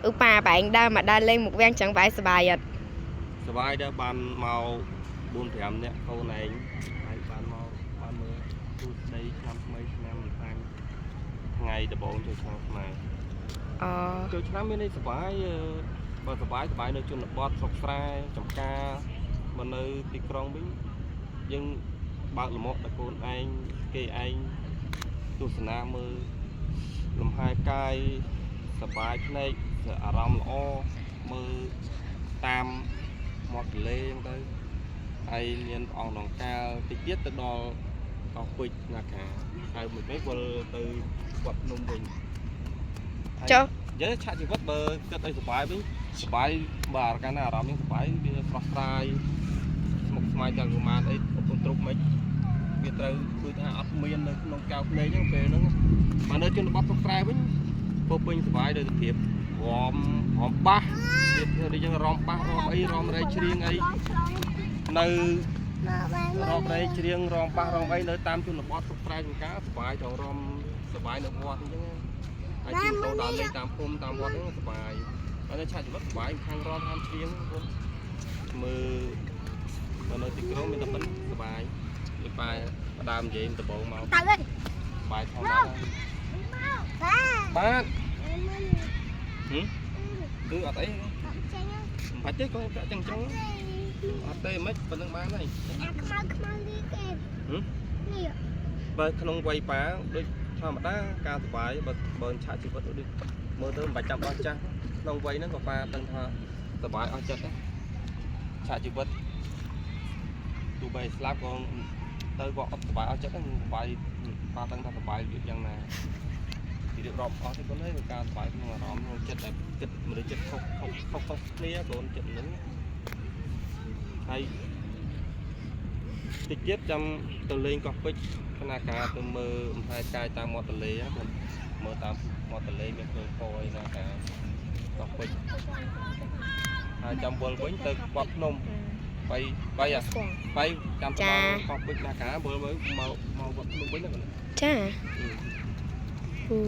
ឧបាបែងដើរមកដើរលេងមុខវាំងចឹងបែរសប្បាយអត់ សប្បាយដែរបានមក4 5នាក់កូនឯងហើយបានមកបានមើលទូស្ដីឆ្នាំថ្មីឆ្នាំមិនខាញ់ថ្ងៃដំបូងចូលឆ្នាំខ្មែរ អូ ចូលឆ្នាំមានន័យសប្បាយបើសប្បាយសប្បាយនៅជនបទស្រុកស្រែចំការមកនៅទីក្រុងវិញយើងបើកលមាក់ដល់កូនឯងគេឯងទស្សនាមើលលំហែកាយសប្បាយភ្នែកអារម្មណ៍ល្អមើលតាមមាត់ទន្លេអញ្ចឹងទៅហើយមានព្រះអង្គដង្កាលតិចទៀតទៅដល់កោះពេជ្រណាកាហើយមួយពេលវិលទៅវត្តភ្នំវិញហើយ ចុះ និយាយឆាកជីវិតបើគិតឲ្យសុបាយវិញសុបាយបើអាកាលណាអារម្មណ៍យើងសុបាយវាស្រស់ស្រាយស្មុគស្មាញទាំងប្រមាណអីប្រពន្ធទ្រុបមិនវាត្រូវគឺថាអត់មាននៅក្នុងកៅភ្នែកហ្នឹងពេលហ្នឹងបើនៅជនបទស្រុកស្រែវិញពោពេញសុបាយដោយភាពរំរំបាសវាធ្វើដូចយើងរំបាសរំអីរំរែកច្រៀងអីនៅរំរែកច្រៀងរំបាសរំអីនៅតាមជនបទស្រុកស្រែចំការសុបាយត្រង់រំសុបាយនៅវត្តអញ្ចឹងណា ហើយជិះម៉ូតូដើរលេងតាមភូមិតាមវត្តហ្នឹងសប្បាយហើយនៅឆាកជីវិតសប្បាយខាងរំខាងច្រៀងបងមើលបើនៅទីក្រុងមានតែប៉ុណ្្នឹងសប្បាយដូចប៉ែផ្ដើមនិយាយដំបូងមក ទៅវិញ សប្បាយធម្មតាបាទហឹមគឺអត់អីមិនបាច់ទេក៏ប្រាក់ចឹងចឹងអត់ទេមិនប៉ុណ្្នឹងបានហើយ អាខ្មៅខ្មៅនេះគេនេះ បើក្នុងវ័យប៉ាដូចធម្មតាការសប្បាយបើបើឆាកជីវិតដូចមើលទៅមិនបាច់ចាំដល់ចាស់ក្នុងវ័យហ្នឹងក៏ប៉ាដឹងថាសប្បាយអស់ចិត្តដែរឆាកជីវិត ទោះបីស្លាប់ក៏ទៅក៏អត់សុបាយអស់ចិត្តហ្នឹងសុបាយប៉ាដឹងថាសុបាយរបៀបយ៉ាងណាពីរៀបរាប់អស់ទេកូនអើយការសុបាយក្នុងអារម្មណ៍ក្នុងចិត្តដែលគិតមនុស្សចិត្តខុសខុសខុសខុសគ្នាកូនចិត្តហ្នឹងហើយតិចទៀតចាំទៅលេងកោះពេជ្រគណៈការទៅមើលអំផែកាយតាមមាត់ទន្លេណាកូនមើលតាមមាត់ទន្លេមានភ្លើងពណ៌អីណាការកោះពេជ្រហើយចាំវិលវិញទៅវត្តភ្នំបីបីអា បាយចាំទៅដល់កោះពេជ្រណាកាមើលមើលមកមកវត្តភ្នំវិញណាកូន ចាអូ